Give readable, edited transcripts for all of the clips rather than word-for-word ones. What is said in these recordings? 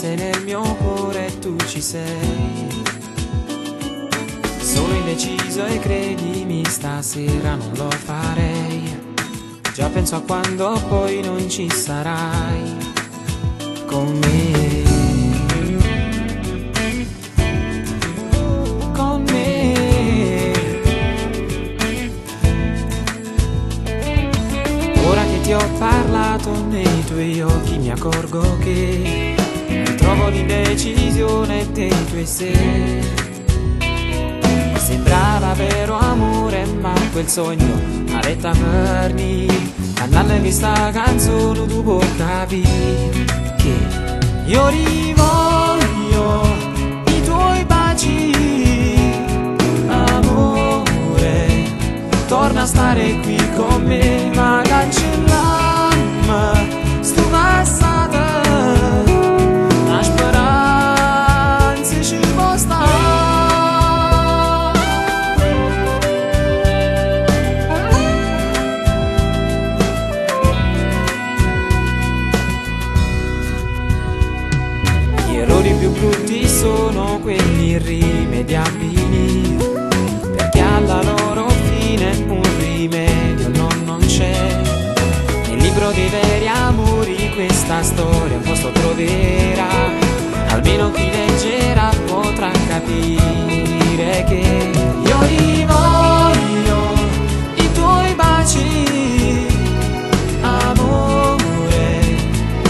se nel mio cuore tu ci sei. Sono indeciso e credimi, stasera non lo farei. Già penso a quando poi non ci sarai con me. Con me. Ora che ti ho parlato nei tuoi occhi mi accorgo che ritrovo l'indecisione dei tuoi se. Sembrava vero amore, ma quel sogno a ferni. Andando in questa canzone tu puoi capire che io rivoglio i tuoi baci, amore. Torna a stare qui con me, ma cancellamma sto passato. La speranza ci può stare. Gli errori più brutti sono quelli irrimediabili, perché alla loro fine un rimedio no, non c'è. Nel libro dei veri amori questa storia un posto troverà, almeno chi leggerà potrà capire che io rivoglio i tuoi baci, amore.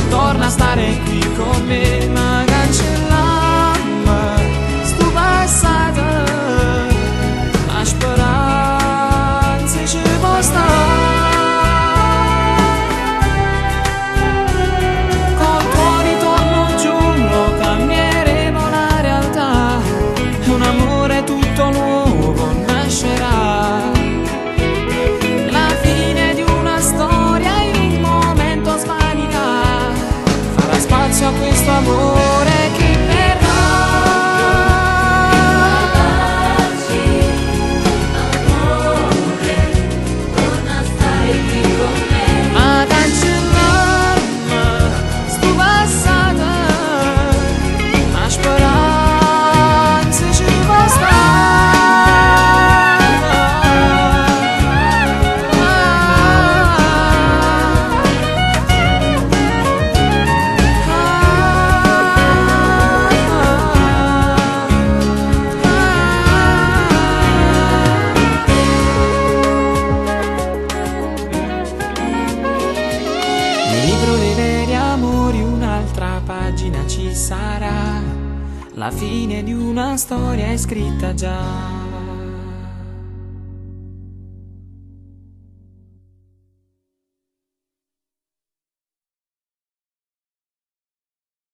Torna a stare qui con me, ma cancellamma sto passato. La speranza ci può stare. Col tuo ritorno giuro cambieremo la realtà, un amore tutto nuovo nascerà. La fine di una storia in un momento svanirà, farà spazio a questo amore che verrà. Amore, torna a stare qui con me. Ma cancellamma sto passato, la speranza ci può stare. Nel libro dei veri amori un'altra pagina ci sarà, la fine di una storia è scritta già.